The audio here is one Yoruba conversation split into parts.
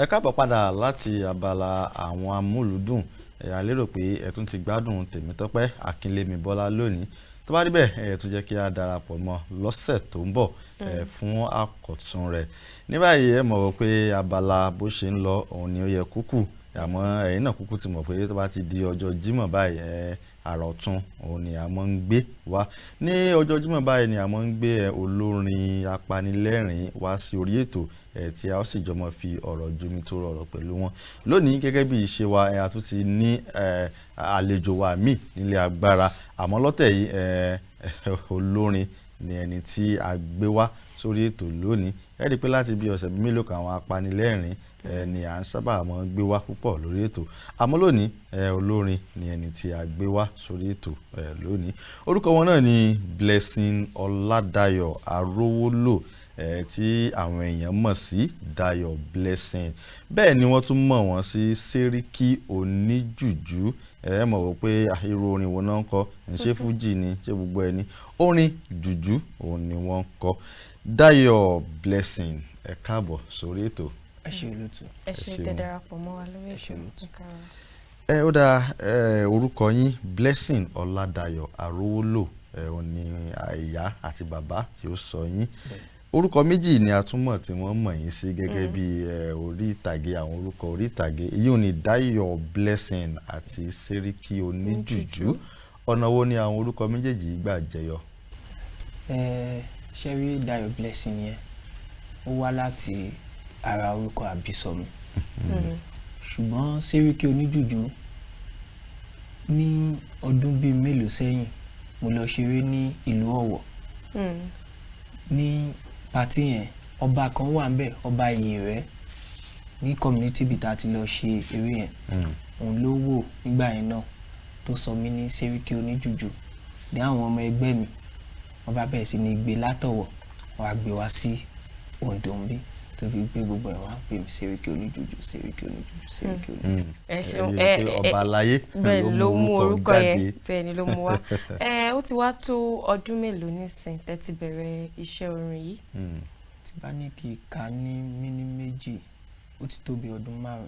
Ẹ káàbọ̀ padà láti abala àwọn amúlùúdùn. Ẹ a lérò pé ẹ tún ti gbádùn Tèmítọ́pẹ́ Akínlémi Bọ́lá lónìí. Tó bá rí bẹ́ẹ̀, ẹ tún jẹ́ kí a darapọ̀ mọ́ lọ́sẹ̀ tó ń bọ̀ ẹ fún àkọ́tún rẹ̀. Ní báyìí, ẹ mọ̀ pé abala bó ṣe ń lọ òun ni ó yẹ kúkù, àmọ́ ẹ̀yin náà kúkú ti mọ̀ pé tó bá ti di ọjọ́ Jímọ̀ báyìí, ẹ àrà ọ̀tun òun ni a máa ń gbé wá. Ní ọjọ́ Jímọ̀ báyìí ni a máa ń gbé ẹ olórin apanilẹ́rìn wá sí orí ètò ẹ, tí a ó sì jọ máa fi ọ̀rọ̀ jomi tó rọrọ̀ pẹ̀lú wọn. Lónìí, gẹ́gẹ́ bí ìṣe wa, ẹ a tún ti ní ẹ àlejò wa míì nílé agbára, àmọ́ lọ́tẹ̀ yìí, ẹ olórin ni ẹni tí a gbé wá sórí ètò lónìí. Ẹ rí i pé láti bí ọ̀sẹ̀ mélòó kan, àwọn apanilẹ́rìn ẹ ni à ń sábà máa ń gbé wá púpọ̀ lórí ètò, àmọ́ lónìí, ẹ olórin ni ẹni tí a gbé wá sórí ètò ẹ lónìí. Orúkọ wọn náà ni Blessing Ọládayọ̀ Arówólò, ẹ tí àwọn èèyàn mọ̀ sí Dayọ̀ Blessing. Bẹ́ẹ̀ ni wọ́n tún mọ̀ wọ́n sí Sẹ́ríkì Oníjùjú. Ẹ mọ̀ wọ́n pé irú orin wo náà ń kọ? Ṣé fújì ni? Ṣé gbogbo ẹni orin jùjú òun ni wọ́n ń kọ? Dayọ̀ Blessing, ẹ káàbọ̀ sórí ètò. Ẹ ṣe, olóòtú. Ẹ ṣe ṣeun. Tẹ́ darapọ̀ mọ́ wa lórí Ẹ ṣé, ètò. olóòtú. Ẹ káàárọ̀. Ẹ ó dáa. Ẹ orúkọ yín, Blessing Ọládayọ̀ Arówólò, ẹ ò ní ìyá àti bàbá tí ó sọ yín. Orúkọ méjì ni a tún mọ̀ tí wọ́n mọ̀ yín sí gẹ́gẹ́ bí ẹ orí ìtàgé, àwọn orúkọ orí ìtàgé, èyí ò ní Dayọ̀ Blessing àti Sẹ́ríkì Oníjùjú. Ọ̀nà wo ni àwọn orúkọ méjèèjì yìí gbà jẹyọ? Ẹ ṣe rí, Dayọ̀ Blessing yẹn, ó wá láti ara orúkọ àbísọ mi, ṣùgbọ́n Sẹ́ríkì Oníjùjú, ní ọdún bíi mélòó sẹ́yìn, mo lọ ṣeré ní ìlú Ọ̀wọ̀. Ní party yẹn, ọba kan wà ńbẹ̀, ọba Ìyèrẹ́, ní community bíi tá a ti lọ ṣe eré yẹn. Òun ló wò nígbà yẹn náà tó sọ mí ní Sẹ́ríkì Oníjùjú. Ní àwọn ọmọ ẹgbẹ́ mi, wọ́n bá bẹ̀rẹ̀ sí ní gbé látọ̀wọ̀, wọ́n á gbé wá sí Oǹdó ń bí, tó fi gbé gbogbo ẹ̀ wá ń pè mí Sẹ́ríkì Oníjùjú, Sẹ́ríkì Oníjùjú, Sẹ́ríkì Oníjùjú. Ẹ ṣeun. Ẹ rí i pé ọba aláyé bẹ́ẹ̀ ló mú orúkọ yẹn jáde. Bẹ́ẹ̀ ni ló mú wá. Ẹ ó ti wá tó ọdún mélòó nísìn tẹ́ ti bẹ̀rẹ̀ iṣẹ́ orin yìí? Tí bá ní kí n kà ní míní méjì, ó ti tó bí ọdún 5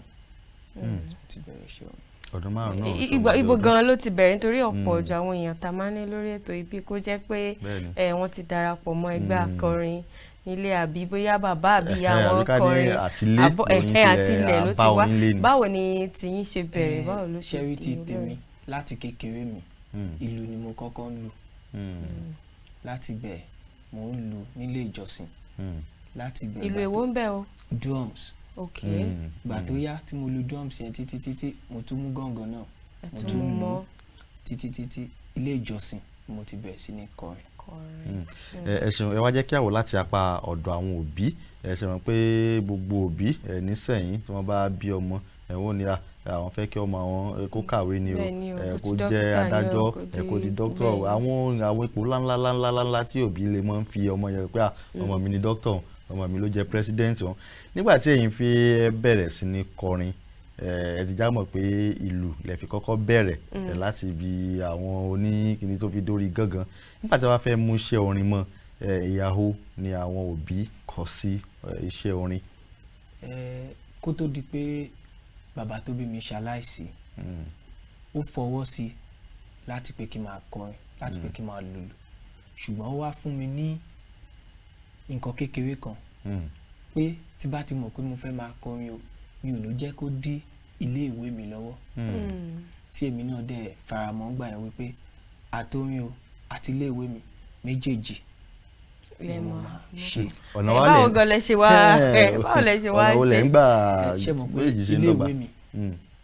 tí mo ti bẹ̀rẹ̀ iṣẹ́ orin. Ọdún 5 náà. Ibo gan ló ti bẹ̀rẹ̀? Nítorí ọ̀pọ̀ ọ̀jọ̀ àwọn èèyàn tá a máa ń ní lórí ètò ibi kó jẹ́ pé ẹ wọ́n ti darapọ̀ mọ́ ẹgbẹ́ akọrin nílé, àbí bóyá bàbá àbí ìyá Ẹ̀hẹ́, wọn àbí ká ní kọrin. àtilé lóyún ẹ̀hẹ́, tilẹ̀ àtilẹ̀ ló ti àbá wá. onílé ni. Báwo ni tiyín ṣe bẹ̀rẹ̀? Báwo ló ṣe Ṣẹ́rí di ti tèmi, olórin? láti kékeré mi, ìlù ni mo kọ́kọ́ ń lù. Láti bẹ̀, mò ń lù nílé ìjọsìn. Láti bẹ̀, Ìlú ìgbà èwo ń bẹ̀ o? Drums. Ìgbà tó yá tí mo lu drums yẹn títí títí, mo tún mú gángan náà, Ẹ mo tún tún mú lù mọ́. Títí títí, ilé ìjọsìn ni mo ti bẹ̀rẹ̀ sí ní kọrin. Kọrin. Ẹ ṣeun. Ẹ wá jẹ́ kí a wò láti apá ọ̀dọ̀ àwọn òbí. Ẹ ṣe mọ̀ pé gbogbo òbí ẹ nísẹ̀yìn, tí wọ́n bá bí ọmọ, ẹ wọ́n ní àwọn fẹ́ kí ọmọ àwọn kó kàwé ni o, Bẹ́ẹ̀ ni o, ẹ kó kó di jẹ́ dókítà ni o, adájọ́, kó ẹ kó di dókítà. Bẹ́ẹ̀ ni. Àwọn ipò ńláńlá ńláńlá tí òbí lè máa ń fi ọmọ yẹn pé ọmọ mi ni dókítà, ọmọ mi ló jẹ́ president wọn. Nígbà tí ẹ̀yin fi bẹ̀rẹ̀ sí ní kọrin, ẹ ti já mọ̀ pé ìlù lẹ fi kọ́kọ́ bẹ̀rẹ̀ ẹ láti ibi àwọn oníkíní tó fi dórí gángan. Nígbà tí wọ́n fẹ́ mú iṣẹ́ orin mọ́ ẹ, ìyàwó ni àwọn òbí kọ sí iṣẹ́ orin? Ẹ kó tó di pé bàbá tó bí mi ṣaláìsí, ó fọwọ́ sí i láti pé kí n máa kọrin, láti pé kí n máa lùlù, ṣùgbọ́n ó wá fún mi ní nǹkan kékeré kan pé tí bá ti mọ̀ pé mo fẹ́ máa kọrin o, mi ò ní jẹ́ kó dí ilé ìwé mi lọ́wọ́. Tí èmi náà dẹ̀ faramọ́ gbà yẹn wípé àtorin o àti ilé ìwé mi méjèèjì ni Lẹ mo mọ̀. máa ṣe. Ọ̀nà Ẹ wa báwo lẹ̀ gan lẹ ṣe wá ẹ báwo lẹ ṣe wá ọ̀nà wo lẹ̀ ṣe? ń gbà Ẹ ṣe mọ̀ pé méjèèjì ṣe ń ilé dọ́gba? ìwé mi,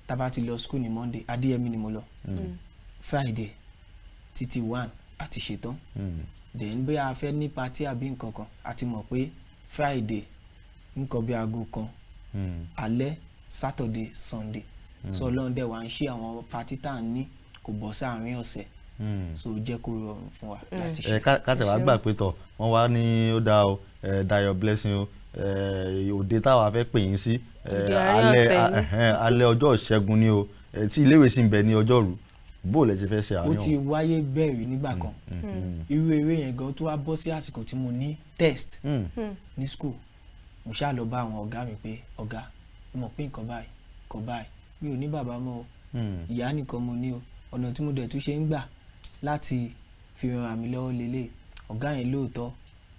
tá bá ti lọ school ní Monday, Adéyẹmí ni mo lọ, Friday títí 1 àti ṣetán. Then bóyá a fẹ́ ní party àbí nǹkan kan, a ti mọ̀ pé Friday, nǹkan bí aago 1 alẹ́, Saturday, Sunday. So Ọlọ́run dẹ̀ wá ń ṣe, àwọn party tá à ń ní kò bọ́ sáàárín ọ̀sẹ̀, so ó jẹ́ kó rọrùn fún wa láti Ẹ ṣe. ká tẹ̀ wá gbà pé tọ̀ wọ́n wá ní ó dáa o, ẹ Dayọ̀ Blessing o, ẹ òde táwa fẹ́ pè yín sí ẹ, Òde àárín alẹ́ ọ̀sẹ̀ yìí. Ẹ̀hẹ́n, alẹ́ ọjọ́ Ìṣẹ́gun ni o, ẹ, tí iléèwé sì ń bẹ ní Ọjọ́rú, bó o lẹ ṣe fẹ́ ṣe Ó àárín ti ọ̀hún? wáyé bẹ́ẹ̀ rí nígbà kan. Irú eré yẹn gan tó wá bọ́ sí àsìkò tí mo ní test ní school. Mo ṣáà lọ bá àwọn ọ̀gá mi pé, "Ọ̀gá, Mo mọ̀ pé nǹkan báyìí, nǹkan báyìí, mi ò ní bàbá mọ́ o, ìyá nìkan mo ní o, ọ̀nà tí mo dẹ̀ tún ṣe ń gbà láti fi ran mi lọ́wọ́ lélẹ̀. Ọ̀gá yẹn lóòótọ́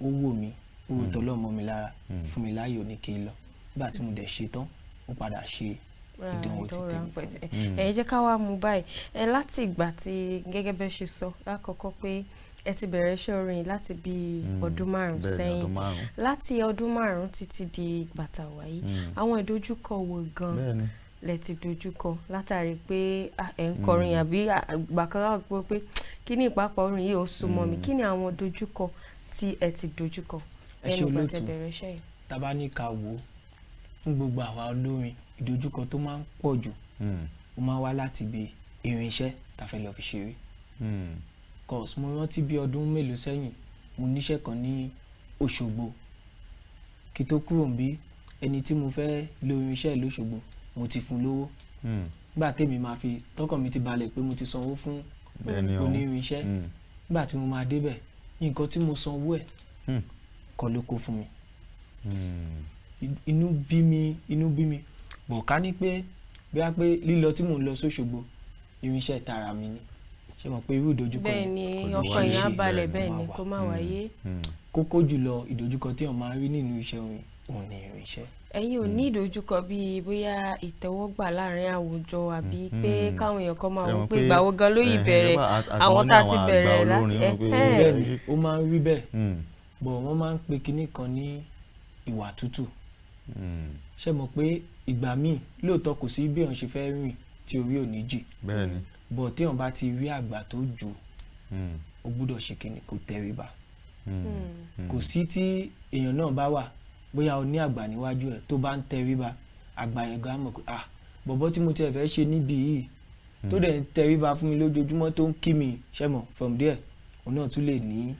ó wò mí, ó wò tọ́lọ́ mọ́ mi lára, fún mi láàyò ní kí n lọ. Nígbà tí mo dẹ̀ ṣe tán, ó padà ṣe ìdánwò ti tèmi fún mi. Ẹ jẹ́ ká wá mú báyìí ẹ láti ìgbà tí, gẹ́gẹ́ bẹ́ ṣe sọ lákọ̀ọ́kọ́ pé ẹ ti bẹ̀rẹ̀ iṣẹ́ orin láti bí ọdún 5 sẹ́yìn, ọdún 5. láti ọdún 5 títí di ìgbà tá a wà yìí, àwọn ìdojúkọ wo gan lẹ ti dojúkọ látàrí pé ẹ ń kọrin, àbí ìgbà kan wà pé kí ni ìpapọ̀ orin yìí ó súnmọ́ mi? Kí ni àwọn dojúkọ tí ẹ ti dojúkọ Ẹ ṣé, lẹ́nu ìgbà tẹ́ olóòtú. bẹ̀rẹ̀ iṣẹ́ yìí? Tá bá ní ká wò ó, fún gbogbo àwa olórin, ìdojúkọ tó máa ń pọ̀ jù, ó máa ń wá láti ibi irinṣẹ́ tá a fẹ́ lọ fi ṣeré. Cause mo rántí bí ọdún mélòó sẹ́yìn, mo níṣẹ́ kan ní Òṣogbo. Kí tó kúrò níbí, ẹni tí mo fẹ́ lo irinṣẹ́ lóṣogbo, mo ti fún lówó. Nígbà tèmi máa fi tọkàn mi ti balẹ̀ pé mo ti sanwó fún Ẹni ọ̀hún. onírinṣẹ́, nígbà tí mo máa débẹ̀, nǹkan tí mo sanwó ẹ̀ kọ́ ló kó fún mi. Inú bí mi, inú bí mi bọ̀. Ká ní pé bí a pé lílọ tí mò ń lọ sóṣogbo, irinṣẹ́ tara mi ni, ṣé mọ̀ pé irú ìdojúkọ Bẹ́ẹ̀ yẹn ni, kò ní ọkàn wáyé. yẹn á balẹ̀. Bẹ́ẹ̀ ni, Bẹ́ẹ̀ ni, máa wà. kó má wáyé. Kókó jùlọ, ìdojúkọ tí èèyàn máa ń rí nínú iṣẹ́ orin òun ni irinṣẹ́. Ẹ̀yin ò ní ìdojúkọ bíi bóyá ìtẹ́wọ́gbà láàrin àwùjọ, àbí pé káwọn èèyàn kan máa Ẹ wò mọ̀ pé pé, ìgbà wo gan ló yìí bẹ̀rẹ̀, àti àwọn wọ́n ní tá a ti àwọn àgbà bẹ̀rẹ̀ láti olórin wọn pé Bẹ́ẹ̀ ni, ó máa ń rí bẹ́ẹ̀, bọ̀ wọ́n máa ń pe kinní kan ní ìwà tútù. Ṣé mọ̀ pé ìgbà míì lóòótọ́, kò sí bí èèyàn ṣe fẹ́ rìn tí orí ò ní jì, bẹ́ẹ̀ ni. Bọ̀ téèyàn bá ti rí àgbà tó jù, ó gbúdọ̀ ṣe kinní kó tẹríba. Kò sí tí èèyàn náà bá wà, bóyá o ní àgbà níwájú ẹ̀ tó bá ń tẹríba, àgbà yẹn gan á mọ̀ pé, ah, bọ̀bọ̀ tí mo tiẹ̀ fẹ́ ṣe níbí yìí tó dẹ̀ ń tẹríba fún mi lójoojúmọ́, tó ń kí mi, ṣẹ́ mọ̀, from there òun náà tún lè ní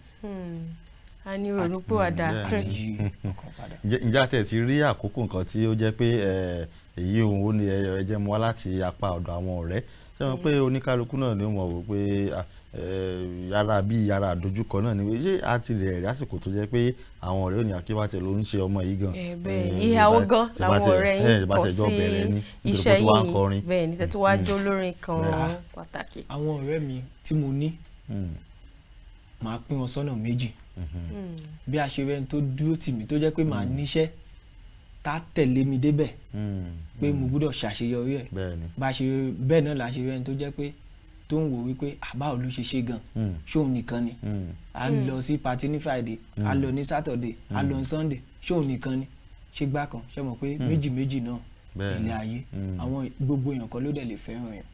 A ní ronúpìwàdà. àti yí ọkàn padà. Ǹjẹ́ àti ẹ̀ ti rí àkókò nǹkan tí ó jẹ́ pé èyí òun ó ní ẹ jẹ́ mu wá láti apá ọ̀dọ̀ àwọn ọ̀rẹ́? Ṣé wọn pé oníkálukú náà ni ó mọ̀ wò pé yàrá bí yàrá àdójúkọ náà ni? Ṣé a ti rẹ̀ rí àsìkò tó jẹ́ pé àwọn ọ̀rẹ́ ò ní àkíwátẹ̀ ló ń ṣe ọmọ yìí gan? Bẹ́ẹ̀ ni, ìyàwó gan làwọn ọ̀rẹ́ yín kọ sí iṣẹ́ yìí? Bẹ́ẹ̀ ni, tẹ́tí wàá jó lórin kan pàtàkì. Àwọn ọ̀rẹ́ mi tí mo ní, màá pín wọn sọ́nà méjì. Bí a ṣe rẹ́ni tó dúró tì mí, tó jẹ́ pé màá níṣẹ́ tá tẹ̀lé mi débẹ̀ pé mo gbọ́dọ̀ ṣàṣeyọrí ẹ̀, bá a ṣe bẹ́ẹ̀ náà la ṣe rẹ́ni tó jẹ́ pé tó ń wò wípé àbáwo ló ṣe ṣe gan, ṣóun nìkan ni à ń lọ sí party ní Friday, à ń lọ ní Saturday, à ń lọ ní Sunday, ṣóun nìkan ni ṣé gbá kan? Ṣe mọ̀ pé méjì méjì náà ilé ayé, àwọn gbogbo èèyàn kan ló dẹ̀ lè fẹ́ràn èèyàn.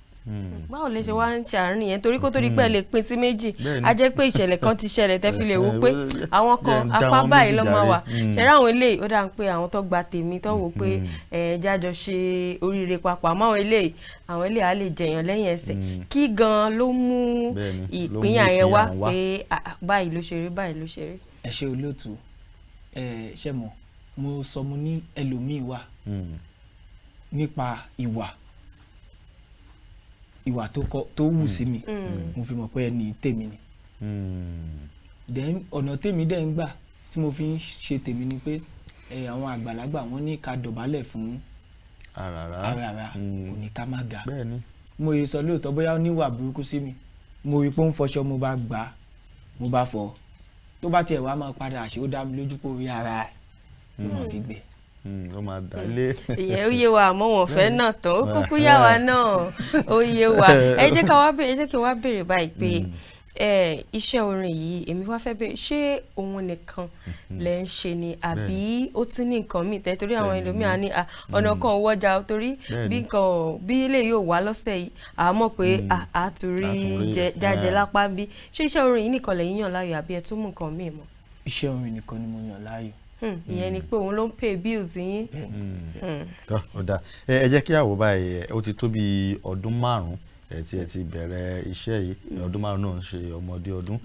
Báwo lè ṣe wá ń ṣàárín yẹn? Torí kó tó di pé ẹ lè pín sí méjì, a jẹ́ pé ìṣẹ̀lẹ̀ kan ti ṣẹlẹ̀ tẹ́ fi lè wò pé àwọn kan apá báyìí ló máa wà. Ṣẹ̀rẹ́ àwọn eléyìí, ó dà ń pé àwọn tó gba tèmi, tó wò pé ẹ jájọ ṣe oríire papọ̀, àmọ́ àwọn eléyìí á lè jẹyàn lẹ́yìn ẹsẹ̀. Kí gan ló mú ìpínyà yẹn wá pé báyìí ló ṣe rí, báyìí ló ṣe rí? Ẹ ṣe, olóòtú. Ẹ ṣe mọ̀, mo sọ, mo ní ẹlòmíì wà nípa ìwà tó kọ tó wù sí mi, mo fi mọ̀ pé ẹni tèmi ni. Then ọ̀nà tèmi dẹ̀ ń gbà tí mo fi ń ṣe tèmi ni pé àwọn àgbàlagbà, wọ́n ní ká dọ̀bálẹ̀ fún àràrà, kò ní ká má ga. Mo yẹ sọ lóòótọ́, bóyá ó níwà burúkú sí mi, mo rí pé ó ń fọṣọ, mo bá gbà á, mo bá fọ, tó bá tiẹ̀ wá máa padà ṣe, ó dá mi lójú pé orí ara ẹ̀ ló máa fi gbé. Ó máa dà lé. Ìyẹn ó yé wa, àmọ́ wọn fẹ́ náà tán, ó kúkú yá wa náà, ó yé wa. Ẹ jẹ́ ká wá béèrè, ẹ jẹ́ kí n wá béèrè báyìí pé iṣẹ́ orin yìí, èmi wá fẹ́ béèrè, ṣé òun nìkan lẹ ń ṣe ni, àbí ó tún ní nǹkan míì tẹ́? Torí àwọn ẹlòmíà ní ọ̀nà kan ò wọ́jà, torí bí nǹkan bí eléyìí ò wá lọ́sẹ̀ yìí, à mọ̀ pé a tún rí jájẹ lápá bí. Ṣé iṣẹ́ orin yìí nìkan lẹ̀yin yàn láàyò, àbí ẹ tún mú nǹkan míì mọ́? Iṣẹ́ orin nìkan ni mo yàn láàyò. Ìyẹn ni pé òun ló ń pay bills yín. Tọ́ ó dáa. Ẹ jẹ́ kí àwọ̀ báyìí. Ó ti tó bí ọdún 5 ẹ tí ẹ ti bẹ̀rẹ̀ iṣẹ́ yìí. Ọdún 5 náà ń ṣe ọmọdé ọdún.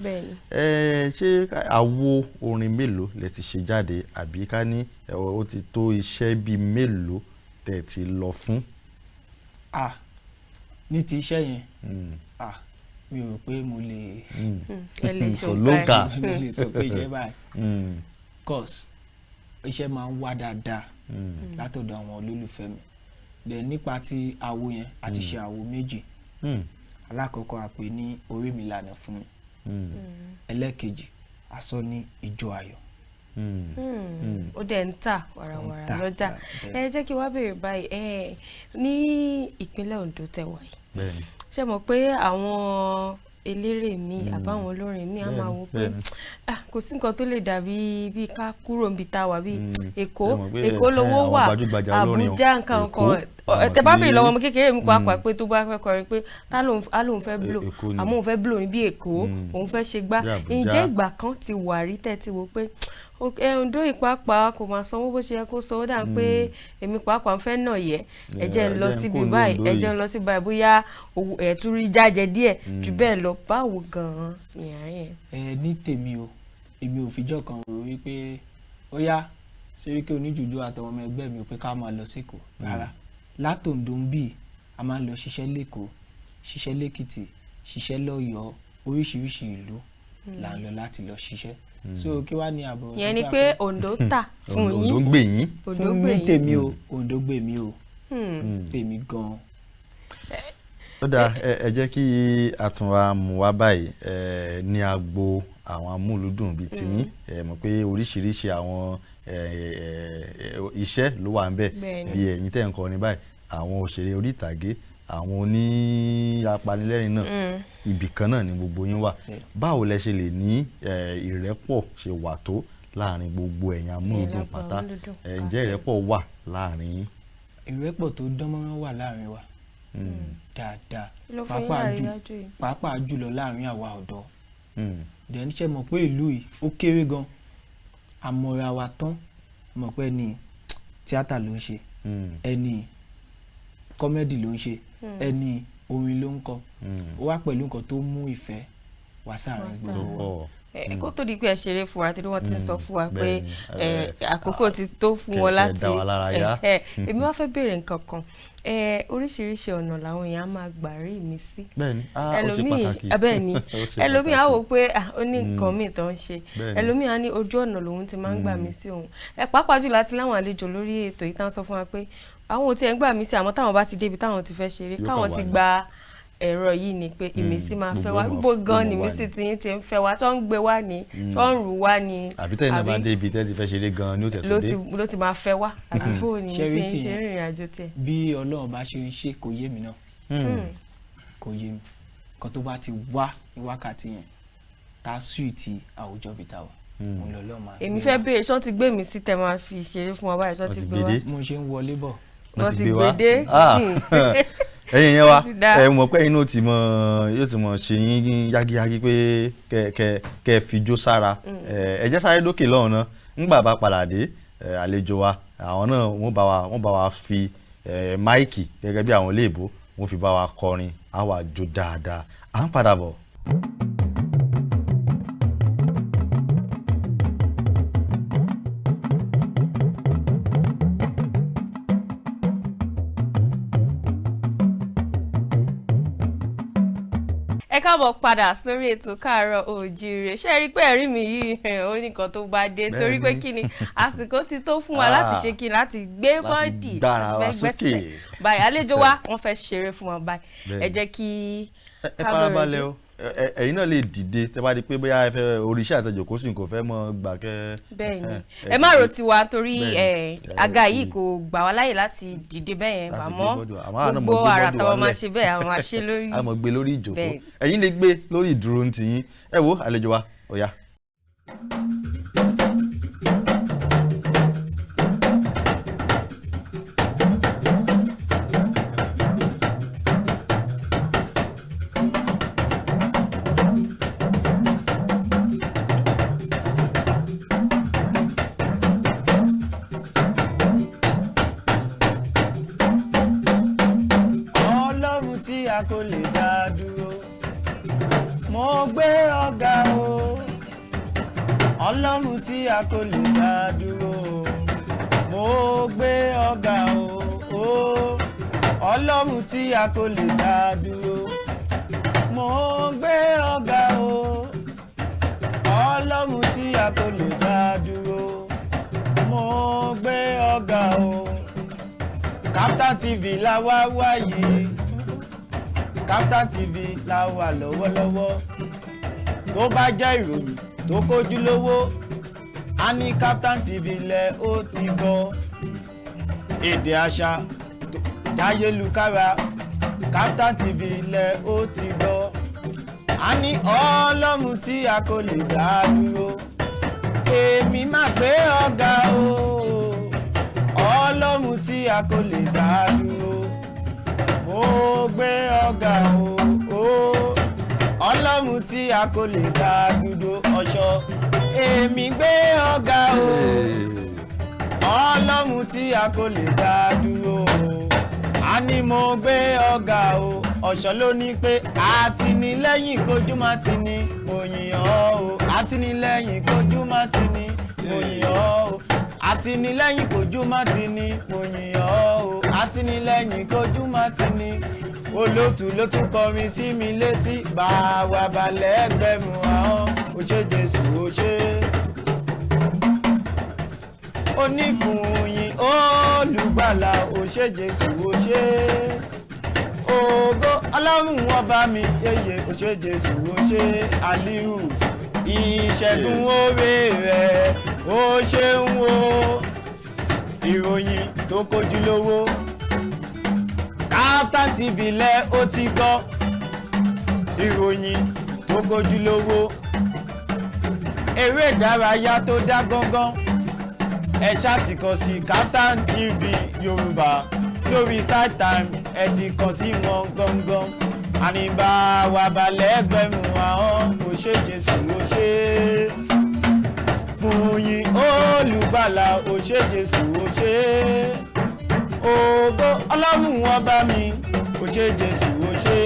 Ẹ ṣé àwo orin mélòó lẹ ti ṣe jáde, àbí ká ní ó ti tó iṣẹ́ bíi mélòó tẹ́ ti lọ fún? Ah, ní ti iṣẹ́ yẹn, ah, mi ò rò pé mo lè Ẹ lè Kò lóǹkà. mo lè sọ pé iṣẹ́ báyìí, cause iṣẹ́ máa ń wá dáadáa. Látọ̀dọ̀ àwọn olólùfẹ́ mi. Then nípa ti àwo yẹn, a ti ṣe àwo méjì. Alákọ̀ọ́kọ́, a pè ní Orí Mi Lànà Fún Mi. Ẹlẹ́ẹ̀kejì, a sọ ní Ìjọ Ayọ̀. Ó dẹ̀ ń tà wàràwàrà Ó ń tà, lọ́jà. Bẹ́ẹ̀. Ẹ jẹ́ kí wá béèrè báyìí, ẹ ní ìpínlẹ̀ Ondo tẹ́ wà yìí, ṣé mọ̀ pé àwọn eléré mi àbáwọn olórin mi á máa wo pé ah, kò sí nǹkan tó lè dàbí bí ká kúrò níbi tá a wà, bí Èkó. Ẹ mọ̀ pé, Èkó lówó àwọn wà, gbajúgbajà olórin o, Àbújá, nǹkan Èkó, kan. àwọn Tẹ bá béèrè lọ́wọ́ ọmọ kékeré mi pàápàá pé tó bá fẹ́ kọrin pé tá lòun á lòun fẹ́ blow, Èkó ni. àmọ́ òun fẹ́ blow ní bí Èkó, òun fẹ́ ṣe gbá. Bí Àbújá. Ǹjẹ́ ìgbà kan ti wà rí tẹ́ ti wò pé Ondo ìpápá kò máa sanwó bó ṣe yẹ kó sanwó, dà ń pé èmi pàápàá ń fẹ́ nà yẹ, ẹ jẹ́ ń lọ ẹ jẹ́ ń síbi kó ní báyìí, Ondo ẹ jẹ́ ń yìí. lọ síbi báyìí, bóyá ẹ̀ tún rí jájẹ díẹ̀ jù bẹ́ẹ̀ lọ? Báwo gan-an ni àárín yẹn? Ẹ ní tèmi o, èmi ò fijọ́ kan rò wípé ó yá, Sẹ́ríkí Oníjùjú àtàwọn ọmọ ẹgbẹ́ mi ò pé ká máa lọ sékòó rárá. Látòǹdó ń bì, a máa ń lọ ṣiṣẹ́ lẹ́kọ̀ọ́, ṣiṣẹ́ lẹ́kìtì, ṣiṣẹ́ lọ́yọ̀ọ́, oríṣiríṣi ìlú là ń lọ láti lọ ṣiṣẹ́. So kí wàá ní àbọ̀ Ìyẹn ni pé Ondo tà fún Ondo yín. ń gbè yín. Ondo fún gbè mi yín. tèmi o, Ondo gbè mí o, gbè mí gan-an. Ó dáa, ẹ jẹ́ kí a tún wá mú wá báyìí ẹ ní agbo àwọn amúlùdùn bíi tiyín. Ẹ mọ̀ pé oríṣiríṣi àwọn ẹ, ẹ, ẹ, iṣẹ́ ló wà ń bẹ̀. Bí ẹ̀yin tẹ́ ń kọrin báyìí, àwọn òṣèré orí ìtàgé, àwọn oní apanilẹ́rìn náà, ibì kan náà ni gbogbo yín wà. Báwo lẹ ṣe lè ní ìrẹ́pọ̀ ṣe wà tó láàrin gbogbo ẹ̀yin amúlùdùn Ẹ̀yin pátá? amúlùdùn. Ǹjẹ́ ìrẹ́pọ̀ wà láàrin yín? Ìrẹ́pọ̀ tó dánmọ́rán wà láàrin wa dáadáa. Kí ló fún yín Pàápàá jù lárídájú yìí? Pàápàá jùlọ láàrin àwa ọ̀dọ́. Then ṣe mọ̀ pé ìlú yìí ó kéré gan, àmọ́ra wa tán, mọ̀ pé ẹni tíátà ló ń ṣe, ẹni comedy ló ń ṣe, ẹni orin ló ń kọ. Ó wá pẹ̀lú nǹkan tó mú ìfẹ́ wá sáàrin Wá tó gbogbo wa. pọ̀. Ẹ kó tó di pé ẹ ṣeré fún wa, torí wọ́n ti ń sọ fún wa pé àkókò ti tó fún wọn Kẹ́ láti dá wa lára yá. Èmi wá fẹ́ béèrè nǹkan kan. Oríṣiríṣi ọ̀nà làwọn èèyàn á máa gbà rí ìmísí. Bẹ́ẹ̀ni, ah, ó ṣe Ẹlòmíì pàtàkì. Bẹ́ẹ̀ ni. Ó ṣe Ẹlòmíì á pàtàkì. wò pé ah, ó ní nǹkan míì tó ń ṣe. Ẹlòmíì á ní ojú ọ̀nà lòun ti máa ń gbà mí sí òun. Ẹ pàápàá jùlọ àti láwọn àlejò lórí ètò yìí tán sọ fún wa pé àwọn ò tiẹ̀ ń gbà mí sí, àmọ́ táwọn bá ti débi táwọn ti fẹ́ ṣeré, Yóò káwọn kàn ti wá ní. gba ẹ̀rọ yìí ni pé ìmísí máa fẹ́ wá. Gbogbo Gbogbo gan gbogbo ni wá ìmísí ní. tí yín ti ń fẹ́ wá, tó ń gbé wá ni, tó ń rù wá ni? Àbí tẹ́yìn náà bá Àbí dé ibi tẹ́ ti fẹ́ ṣeré gan-an ní ó tẹ̀ tó ló dé. ti ló ti máa fẹ́ wá, àbí bó ni Ṣé rí ìmísí ń ṣe tìyẹn? rìnrìn àjò tiẹ̀? Bí Ọlọ́run bá ṣe ń ṣe kò yé mi náà, kò yé mi. Nǹkan tó bá ti wá ní wákàtí yẹn tá a sùn ti àwùjọ bíi tá a wà, òun lọ́lọ́ máa Èmi gbé fẹ́ wá. béèrè, ṣé wọ́n ti gbé mi sí tẹ́ máa fi ṣeré fún wa báyìí? Ṣé wọ́n Wọ́n ti ti gbé gbé wá? dé. Mo ṣe ń wọlé bọ̀. Wọ́n ti gbé dé. Ah, ẹ̀yin yẹn wa, Ó ti dá. ẹ mọ̀ pé inú ti mọ̀ yóò ti mọ̀ ṣe yín yágíyágí pé kẹ kẹ kẹ fi jó sára. Ẹ jẹ́ sáré lókè lọ́hùn náà. Ńgbà bá padà dé, àlejò wa, àwọn náà wọ́n bá wa fi mic gẹ́gẹ́ bí àwọn iléèbó wọ́n fi bá wa kọrin, á wà jó dáadáa. À ń padà bọ̀. Ẹ káàbọ̀ padà sórí ètò Káàárọ̀ Oòjíire. Ṣé ẹ rí i pé ẹ̀rí mi yìí, ó ní nǹkan tó bá dé, torí pé Bẹ́ẹ̀ni. kí ni, àsìkò ti tó fún wa láti ṣe kí ni, láti gbé Láti body, gbára láti wa fẹ́ sókè. gbẹ́sẹ̀ báyìí. Àlejò wa, wọ́n fẹ́ ṣeré fún wa báyìí. Ẹ jẹ́ kí Ẹ ká farabalẹ̀ bẹ̀rẹ̀. o. Ẹ̀yin náà lè dìde tẹ́ bá di pé bóyá ẹ fẹ́ orí iṣẹ́ àtẹ̀jòkó sì kò fẹ́ mọ́ gbà kẹ́. Bẹ́ẹ̀ ni. Ẹ Ẹ má ro dìde. tiwa torí Bẹ́ẹ̀ni. Aga yìí kò gbà wá láyè láti dìde bẹ́ẹ̀ yẹn. Láti gbé Àmọ́ body wa. Àmọ́ àwa náà mọ̀ gbogbo gbé ara body táwọn wa máa ńlẹ̀. ṣe bẹ́ẹ̀, àwọn máa ṣe lórí. A mọ̀ gbé lórí ìjókòó. Bẹ́ẹ̀. Ẹ̀yin lè gbé lórí ìdúró ń tiyín. Ẹ wo àlejò wa, ó yá. Ọlọ́run tí a kò lè dá dúró, mo gbé ọ̀gá o. Ọlọ́run tí a kò lè dá dúró, mo gbé ọ̀gá o o. Ọlọ́run tí a kò lè dá dúró, mo gbé ọ̀gá o. Ọlọ́run tí a kò lè dá dúró, mo Mo gbé ọ̀gá o. Kaftan TV la wá wá yìí. Kaftan TV la wà lọ́wọ́lọ́wọ́. Tó bá jẹ́ ìròyìn tó kójú lówó, a ní Kaftan TV lẹ ó ti gbọ́. Èdè àṣà tó jáyélukára, Kaftan TV lẹ ó ti gbọ́. A ní ọlọ́run tí a kò lè dá dúró, èmi máa gbé ọ̀gá o. Ọlọ́run tí a kò lè dá dúró, mo gbé ọ̀gá o. Ọlọ́run tí a kò lè dá dúró, ọ̀ṣọ́, èmi gbé ọ̀gá o. Ọlọ́run tí a kò lè dá dúró o, a ní mo gbé ọ̀gá o. Ọ̀ṣọ́ ló ní pé àtìnílẹ́yìn kojú má ti ní, mo yìn ọ́ o. Àtìnílẹ́yìn kojú má ti ní, mo yìn ọ́ o. Àtìnílẹ́yìn kojú má ti ní, mo yìn ọ́ o. Àtìnílẹ́yìn kojú má ti ní. Olóòtú ló tún kọrin sí mi létí, bá wa balẹ̀ ẹgbẹ̀rún àwọn. Ó ṣé Jésù, ó ṣé onífùnyìn olùgbàlà, ó ṣé Jésù, ó ṣé ògo ọlọ́run ọba mi yeye, ó ṣé Jésù, ó ṣé Aliu ìṣẹ́gun oore rẹ̀, ó ṣeun o. Ìròyìn tó kójú lówó, Kaftan TV lẹ ó ti gbọ́. Ìròyìn tó kójú lówó, eré ìdárayá tó dá gángan, ẹ ṣáà ti kàn sí Kaftan TV Yorùbá lórí StarTime, ẹ ti kàn sí wọn gangan. Àníbá wà balẹ̀ ẹgbẹ̀rún àwọn, kò ṣe Jésù, ó ṣe fún yín olùgbàlà, ó ṣe Jésù, ó ṣe ògo ọlọ́run ọba mi, ó ṣe Jésù, ó ṣe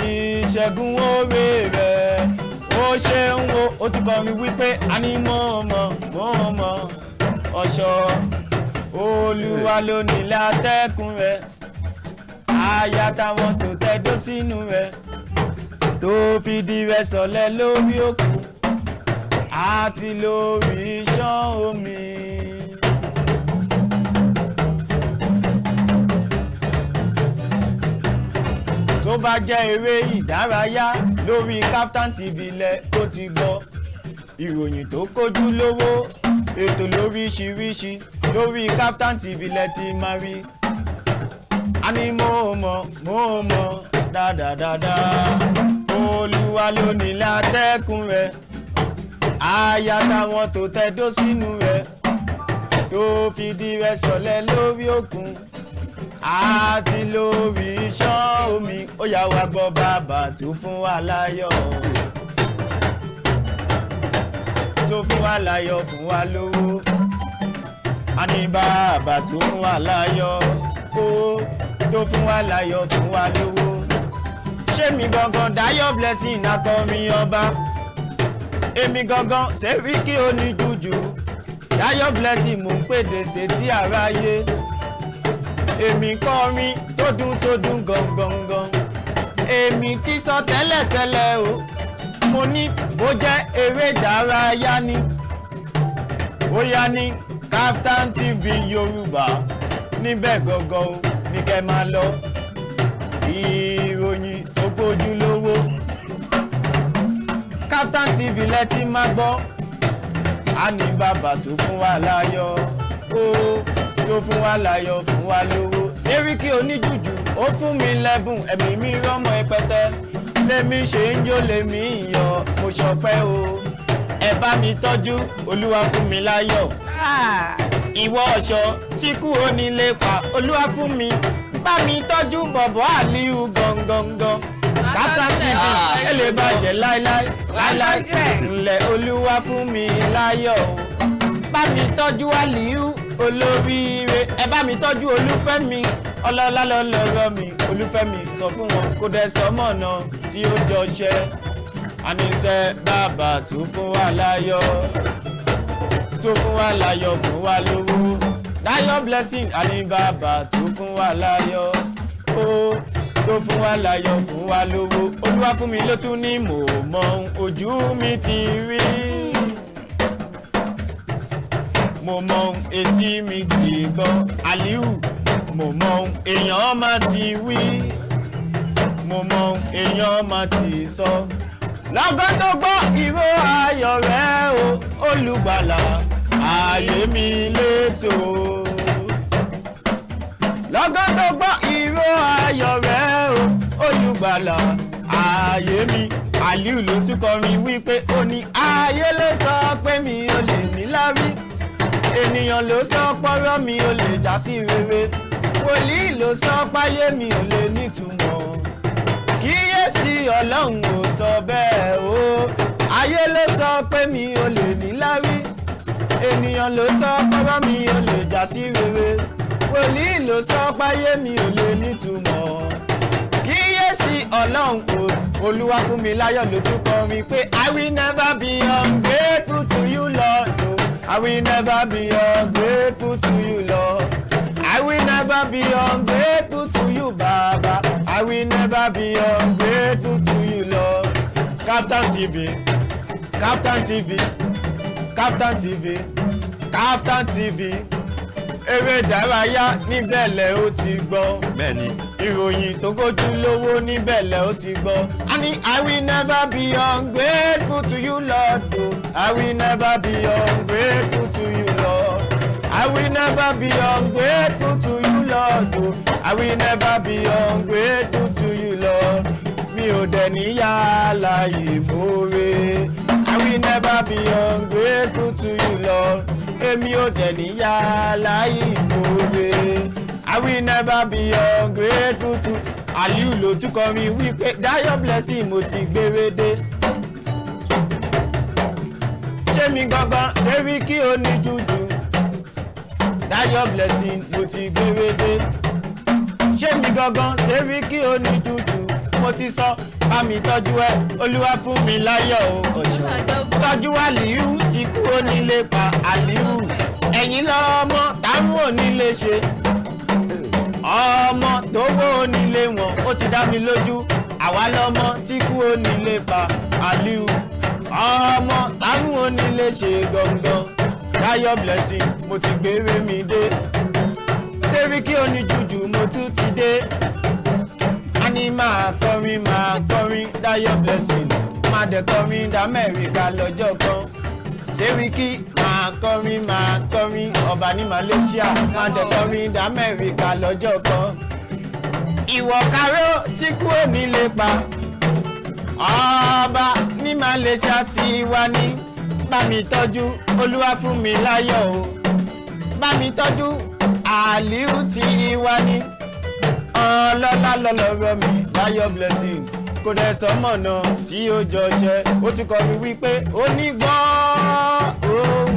ìṣẹ́gun oore rẹ̀, ó ṣeun o. Ó tún kọ́ mi wípé a ní mọ̀ mọ̀ mọ̀ mọ̀ ọ̀ṣọ́ olúwa ló nílẹ̀ atẹ́kùn rẹ̀, aya táwọn tó tẹ́dó sínú rẹ̀, tó fìdí rẹ̀ sọlẹ̀ lórí òkun àti lórí iṣan omi. Tó bá jẹ́ eré ìdárayá, lórí Kaftan TV lẹ ó ti gbọ́. Ìròyìn tó kójú lówó, ètò lóríṣiríṣi, lórí Kaftan TV lẹ ti máa rí. A ní mo mọ̀ mo mọ̀ dáadáa, olúwa ló nílẹ̀ atẹ́kùn rẹ̀, aya táwọn tó tẹ́dó sínú rẹ̀, tó fìdí rẹ̀ sọlẹ̀ lórí òkun àti lórí iṣan omi. Ó yá wa gbọ́ bàbá tó fún wa láyọ̀, tó fún wa láyọ̀, fún wa lówó. A ní bàbá tó fún wa láyọ̀ ó, tó fún wa láyọ̀, fún wa lówó. Ṣé mi gangan Dayo Blessing akọrin ọba, èmi gangan Sẹ́ríkì oníjújù, Dayo Blessing mò ń pèdè sétí aráyé. Èmi kọrin tó dùn tó dùn gangan, èmi ti sọ tẹ́lẹ̀tẹ́lẹ̀ o. Mo ní bó jẹ́ eré ìdárayá ni, ó yá ní Kaftan TV Yorùbá, níbẹ̀ gangan o ní kẹ́ máa lọ. Ìròyìn tó gbójú lówó, Kaftan TV lẹ ti máa gbọ́. A ní bàbá tó fún wa láyọ̀ ó, tó fún wa láyọ̀, fún wa lówó. Sẹ́ríkì oníjùjù ó fún mi lẹ́bùn, ẹ̀mí mi rọ́mọ ẹpẹtẹ, lèmi ṣe ń jó lèmi ń yọ̀, mo ṣọpẹ́ o. Ẹ bá mi tọ́jú olúwa fún mi láyọ̀, ìwọ ọ̀ṣọ́ tí kú onílé pa, olúwa fún mi, bá mi tọ́jú bọ̀bọ̀ Àlíù gangan. Kaftan TV ẹ lè bàjẹ́ láíláí láíláí, ńlẹ̀ olúwa fún mi láyọ̀ o. Bá mi tọ́jú Àlíù olóríire, ẹ bá mi tọ́jú olúfẹ́mi ọlọ́lá lọ́lọ́rọ́ mi. Olúfẹ́mi sọ fún wọn kó dẹ́ sọmọ̀nà tí ó jọ ṣẹ́. Àníṣe bàbá tó fún wa láyọ̀, tó fún wa láyọ̀, fún wa lówó. Dayo Blessing, àní bàbá tó fún wa láyọ̀ ó, tó fún wa láyọ̀, fún wa lówó. Olúwa fún mi ló tún ní mò mọ ojú mi ti rí. Mo mọ ohun etí mi ti gbọ́, Aliu. Mo mọ ohun èèyàn máa ti wí, mo mọ ohun èèyàn máa ti sọ. Lọ́gán tó gbọ́ ìró ayọ̀ rẹ̀ o, Olùgbàlà, ayé mi létò. Lọ́gán tó gbọ́ ìró ayọ̀ rẹ̀ o, Olùgbàlà, ayé mi. Aliu ló tún kọrin wípé ó ní ayé ló sọ pé mi ò lè ní lárí, ènìyàn ló sọ pọ́rọ́ mi ò lè já sí rere, wòlíì ló sọ páyé mi ò lè nítumọ̀. Kíyèsí, Ọlọ́run ò sọ bẹ́ẹ̀ o. Ayé ló sọ pé mi ò lè ní lárí, ènìyàn ló sọ pọ́rọ́ mi ò lè já sí rere, wòlíì ló sọ páyé mi ò lè nítumọ̀. Kíyèsí, Ọlọ́run kò. Olúwa fún mi láyọ̀ lójú kọrin pé I will never be ungrateful to you, Lord o. I will never be ungrateful to you, Lord. I will never be ungrateful to you, Baba. I will never be ungrateful to you, Lord. Kaftan TV, Kaftan TV, Kaftan TV, Kaftan TV, eré ìdárayá níbẹ̀ lẹ̀ ó ti gbọ́. Bẹ́ẹ̀ni. Ìròyìn tó gójú lówó níbẹ̀ lẹ̀ ó ti gbọ́. A ní I will never be ungrateful to you, Lord o. I will never be ungrateful to you, Lord. I will never be ungrateful to you, Lord o. I will never be ungrateful to you, Lord. Mi ò dẹ̀ níyà láyé mórè. I will never be ungrateful to you, Lord. Èmi ò dẹ̀ níyà láyé mórè. I will never be ungrateful to. Aliu ló tún kọrin wípé Dayo Blessing, mo ti gbére dé. Ṣé mi gangan Sẹ́ríkì oníjújù, Dayo Blessing, mo ti gbére dé. Ṣé mi gangan Sẹ́ríkì oníjújù, mo ti sọ bá mi tọ́jú ẹ, Olúwa fún mi láyọ̀ o. Ọ̀ṣọ́ tọ́jú Aliu ti kú onílé pa Aliu. Ẹ̀yìn lọ́mọ táwọn onílé ṣe, ọmọ tó wó onílé wọn, ó ti dá mi lójú, àwa lọ́mọ tí kú onílé pa Aliu, ọmọ táwọn onílé ṣe gangan. Dayo Blessing, mo ti gbére mi dé. Sẹ́ríkì oníjújù, mo tún ti dé. A ní máa kọrin, máa kọrin, Dayo Blessing, máa dẹ̀ kọrin d'Amẹ́ríkà lọ́jọ́ kan. Sẹ́ríkì máa kọrin, máa kọrin, ọba ní Malaysia, máa dẹ̀ kọrin d'Amẹ́ríkà lọ́jọ́ kan. Ìwọ káró tí kú òní lè pa, ọba ní Malaysia ti wá ní bá mi tọ́jú Olúwa fún mi láyọ̀ o, bá mi tọ́jú Aliu ti wá ní ọlọ́lá lọ́lọ́rọ́ mi. Dayo Blessing kò dẹ̀ sọ́mọ̀nà tí ó jọ jẹ́. Ó tún kọ́ mi wípé ó ní gbọ́ ohùn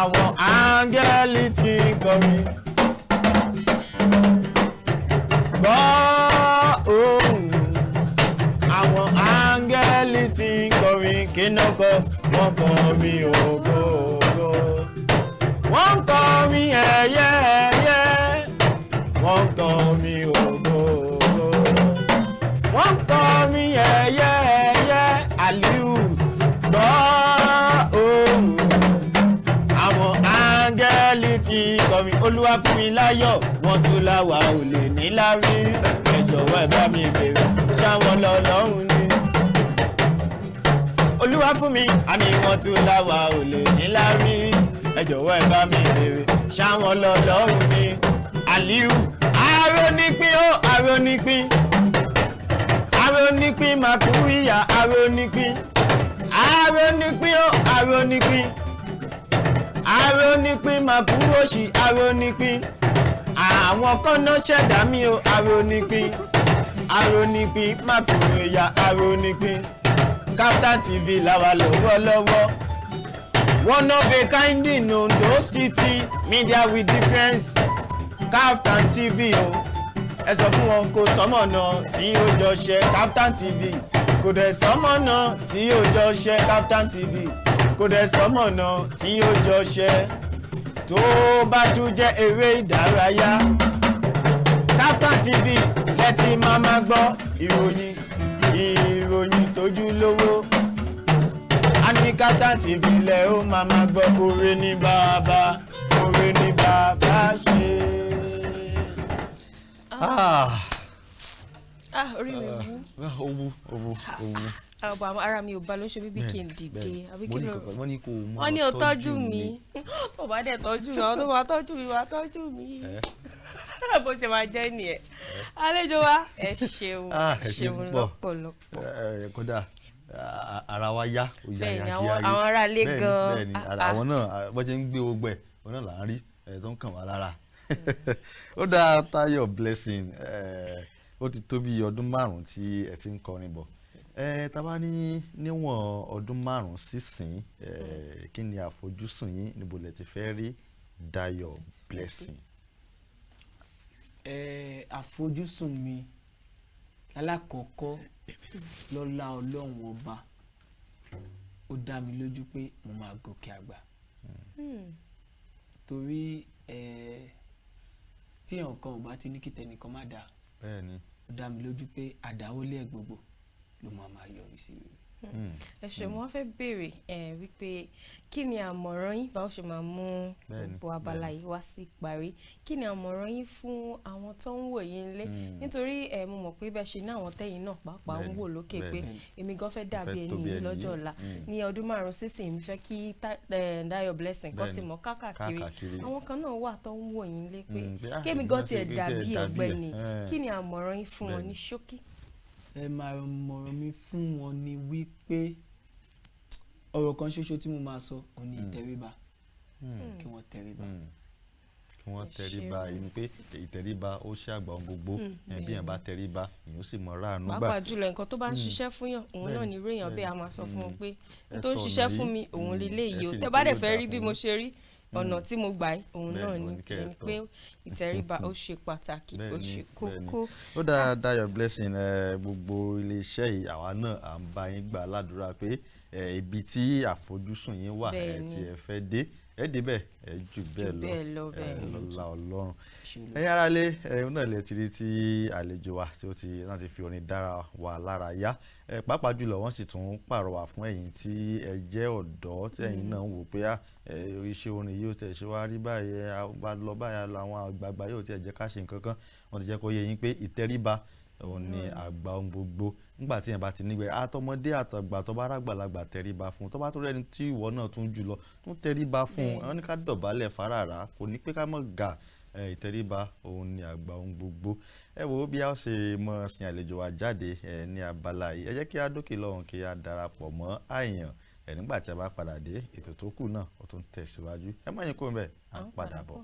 àwọn áńgẹ́lì tí ń kọrin, gbọ́ ohùn àwọn áńgẹ́lì tí ń kọrin. Kíná kọ? Wọ́n kọrin ògo ògo, wọ́n ń kọrin ẹ̀yẹ ẹ̀yẹ, wọ́n ń kọrin ògo ògo, wọ́n ń kọrin ẹ̀yẹ ẹ̀yẹ. Aliu, gbọ́ ohùn àwọn áńgẹ́lì tí kọrin. Olúwa fún mi láyọ̀, wọ́n tún láwa ò lè ní lárí. Ẹ jọ̀wọ́, ẹ bá mi bèrè, ṣáwọn lọ́lọ́run ni? Olúwa fún mi, àní wọ́n tún láwa ò lè ní lárí. Ẹ jọ̀wọ́, ẹ bá mi bèrè, ṣáwọn lọ́lọ́run ni? Aliu arónípín ó, arónípín, arónípín màkúríyà, arónípín, arónípín ó, arónípín, arónípín màkúróṣì, arónípín. Àwọn kọ́nà ṣẹ̀dá mi o, arónípín, arónípín màkúríyà, arónípín. Kaftan TV làwà lọ́wọ́lọ́wọ́, one of a kind in Ondo City, media with difference, Kaftan TV o. Ẹ sọ fún wọn, kò sọmọ̀nà tí ó jọ ṣe Kaftan TV, kò dẹ̀ sọmọ̀nà tí ó jọ ṣe Kaftan TV, kò dẹ̀ sọmọ̀nà tí ó jọ ṣe. Tó bá tún jẹ́ eré ìdárayá, Kaftan TV lẹ́tí máa ma gbọ́ ìròyìn, ìròyìn tójú lówó. A ní Accountant ìbílẹ̀ ó máa ma gbọ́, oore ní bàbá, oore ní bàbá ṣe. Ah, Ah, orí mi wú. Ó wú, ó wú, ó wú. Àbọ̀ ara mi ò bá ló ṣe bíbí kí n dìde àbí Mo kí ní ló kankan, wọ́n ní kó o mọ́ Wọ́n ní o tọ́jú mi, tó bá dẹ̀ tọ́jú mi, àwọn tó máa tọ́jú mi máa tọ́jú mi. Bó ṣe máa jẹ́ nìyẹn. Àlejò wa, ẹ ṣeun. Ah, ẹ ẹ ṣe ṣeun púpọ̀. lọ́pọ̀lọpọ̀. Ẹ, kódà ara wa yá, ó yá Bẹ́ẹ̀ni, yá àwọn aráalé gan-an. Bẹ́ẹ̀ni, Ah, ah. àwọn náà bó ṣe ń gbé ogbẹ òun náà là ń rí ẹ tó ń kàn wá lára. Ó dáa. Táyọ̀ Blessing, ó ti tó bí ọdún 5 tí ẹ ti ń kọrin bọ̀. Tá bá ní níwọ̀n ọdún 5 sísìn, kí ni àfojúsùn yín? Níbo lẹ ti fẹ́ rí Dayọ̀ Blessing? Àfojúsùn mi lálákọ̀ọ́kọ́, lọ́lá Ọlọ́run Ọba, ó dá mi lójú pé mo máa gòkè àgbà, torí tí nǹkan ò bá ti ní kí tẹnìkan má dáa, ó dá mi lójú pé àdáwọ́lé ẹ̀ gbogbo ló máa máa yọrí sí rere. Ẹ ṣé. Mo wá fẹ́ béèrè wípé kí ni àmọ̀ràn yín, báwo ṣe máa mú gbogbo abala yìí wá sí ìparí, kí ni àmọ̀ràn yín fún àwọn tó ń wò yín nílé? Nítorí mo mọ̀ pé bẹ́ẹ̀ ṣe ní àwọn tẹ́yìn náà pàápàá ń wò lókè pé èmi gan fẹ́ dàbí Fẹ́ ẹni tó bí yìí ẹni lọ́jọ́ yìí. ọ̀la, ní ọdún 5 sísìn, mi fẹ́ kí Dayọ̀ Blessing kọ́ ti mọ̀ káàkiri. Káàkiri. Àwọn kan náà wà tó ń wò yín lé pé Pé, ah, kémi èmi gan náà tiẹ̀ ṣe- kí tiẹ̀ dàbí dàbí ẹ̀. ọ̀gbẹ́ni. Kí ni àmọ̀ràn yín fún wọn ní ṣókí? Ẹ máa mọ̀ràn mi fún wọn ni wípé ọ̀rọ̀ kan ṣoṣo tí mo máa sọ òun ni ìtẹríba, kí wọ́n tẹríba. Kí wọ́n Ẹ tẹríba. ṣeun. Èyí ni pé ìtẹríba ó ṣe àgbà ohun gbogbo. Bí èèyàn bá tẹríba, èèyàn ó sì mọ ráàánú gbà. Pàápàá jùlọ, nǹkan tó bá ń ṣiṣẹ́ fún yàn, òun náà Bẹ́ẹ̀ni, ni irú èèyàn bẹ́ẹ̀ a máa sọ fún wọn pé Ẹ n tó ń tọ̀ ọ̀nà ṣiṣẹ́ fún yìí. mi òun leléyìí Ẹ o. sì rí Tẹ́ pé bá dẹ̀ yóò fẹ́ dáa rí bí fún mo yín. ṣe rí, ọ̀nà tí mo gbà yìí òun náà Bẹ́ẹ̀ni, ni òun ni kẹ́ ẹ ẹni tọ̀. pé ìtẹríba ó ṣe pàtàkì, ó ṣe kókó. Ó dáa. Dayọ̀ Blessing, gbogbo iléeṣẹ́ yìí, àwa náà à ń bá yín gbà ládùúrà pé ibi tí àfojúsùn yín wà tí ẹ fẹ́ dé, ẹ débẹ̀, ẹ jù bẹ́ẹ̀ lọ. Bẹ́ẹ̀ lọ, bẹ́ẹ̀ ni. Lọ́lá Ọlọ́run. Ṣé olú- Ẹ̀yin aráalé, ẹ̀yin náà lè ti rí tí àlejò wa tí ó ti náà ti fi orin dára wa lára yá. Pàápàá jùlọ, wọ́n sì tún pàrọwà fún ẹ̀yin tí ẹ jẹ́ ọ̀dọ́, tí ẹ̀yin náà ń wò pé ah, iṣẹ́ orin yìí ó tẹ̀ ṣe wá rí báyìí, a bá lọ báyìí, àwọn àgbààgbà yóò tiẹ̀ jẹ́ ká ṣe nǹkan kan. Wọ́n ti jẹ́ kó yé yín pé ìtẹríba òun ni àgbà ohun gbogbo. Nígbà tí yẹn bá ti nígbẹ́ àtọmọdé àtàgbà, tó bá rágbàlagbà, tẹríba fún un. Tó bá tó rẹni tí ìwọ náà tún jù lọ, tún tẹríba fún un. Wọ́n ní ká dọ̀bálẹ̀ fáràrà, kò ní pé ká mọ̀ ga. Ìtẹríba òun ni àgbà ohun gbogbo. Ẹ wo bí a ó ṣe mọ sin àlejò wa jáde ní abala yìí. Ẹ jẹ́ kí a dókè lọ́hùn, kí a darapọ̀ mọ́ àyàn ẹ. Nígbà tí a bá padà dé, ètò tó kù náà ó tún tẹ̀síwájú. Ẹ má yín kó ń bẹ̀, à ń padà bọ̀.